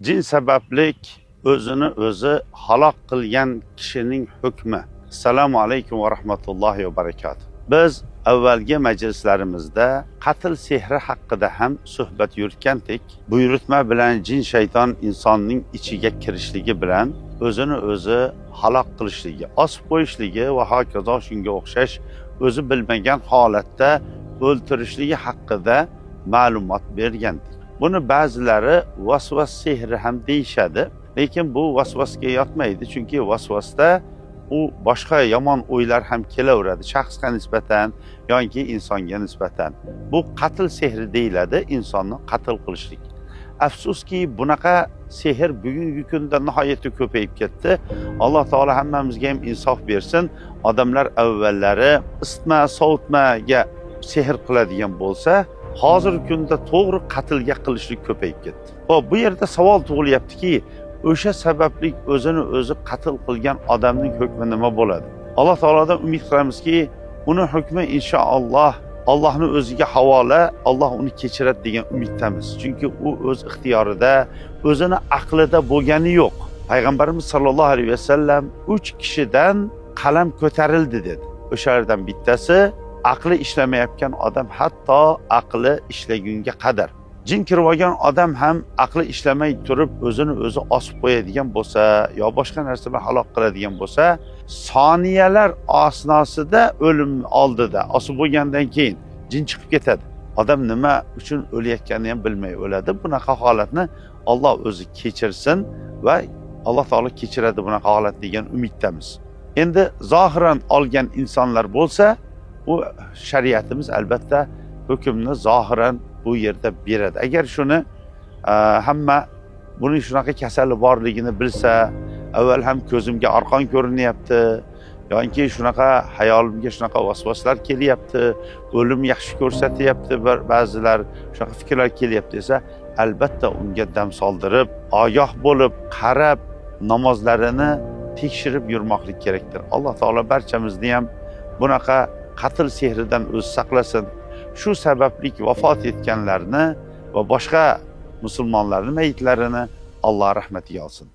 Jin sabablik o'zini o'zi halok qilgan kishining hukmi. Assalomu alaykum va rahmatullohi va barakatuh. Biz avvalgi majlislarimizda qatl sehri haqida ham suhbat yuritgandik. Buyurtma bilan jin shayton insonning ichiga kirishligi bilan o'zini o'zi halok qilishligi, osib qo'yishligi va hokazo shunga o'xshash o'zi bilmagan holatda o'ltirishligi haqida ma'lumot bergandik. Buni ba'zilari vasvas sehri ham deyishadi, lekin bu vasvasga yotmaydi, chunki vasvasda u boshqa yomon o'ylar ham kelaveradi shaxsga nisbatan yoki insonga nisbatan. Bu qatl sehri deyiladi, insonni qatl qilishlik. Afsuski, bunaqa sehr bugungi kunda nihoyatda ko'payib ketdi. Alloh taolo hammamizga ham insof bersin. Odamlar avvallari isitma, sovutmaga sehr qiladigan bo'lsa, hozirgi kunda to'g'ri qatlga qilishlik ko'payib ketdi. Xo'p, bu yerda savol tug'ilyaptiki, o'sha sababli o'zini o'zi qatl qilgan odamning hukmi nima bo'ladi? Alloh taolodan umid qilamizki, uni hukmi inshaalloh Allohni o'ziga havola, Alloh uni kechiradi degan umiddamiz. Chunki u o'z ixtiyorida, o'zini aqlida bo'lgani yo'q. Payg'ambarimiz sollallohu alayhi vasallam 3 kishidan qalam ko'tarildi dedi. O'shalardan bittasi aqli ishlamayotgan odam, hatto aqli ishlagunga qadar. Jin kirib olgan odam ham aqli ishlamay turib o'zini o'zi osib qo'yadigan bo'lsa yo boshqa narsa bilan halok qiladigan bo'lsa, soniyalar asnosida o'lim oldida osib bo'lgandan keyin jin chiqib ketadi. Odam nima uchun o'layotganini ham bilmay o'ladi. Bunaqa holatni Alloh o'zi kechirsin va Alloh taolo kechiradi bunaqa holat degan umiddamiz. Endi zohiran olgan insonlar bo'lsa, u shariatimiz albatta hukmni zohiran bu yerda beradi. Agar shuni hamma buning shunaqa kasali borligini bilsa, avval ham ko'zimga arqon ko'rinyapti yoki shunaqa hayolimga shunaqa vasvaslar kelyapti, o'lim yaxshi ko'rsatyapti, bir ba'zilar shunaqa fikrlar kelyapti desa, albatta unga dam soldirib, ogoh bo'lib, qarab, namozlarini tekshirib yurmoqlik kerakdir. Alloh taolo barchamizni ham bunaqa qatl sehridan o'zi saqlasin. Shu sababli vafot etganlarni va boshqa musulmonlarning mayitlarini Alloh rahmatiga olsin.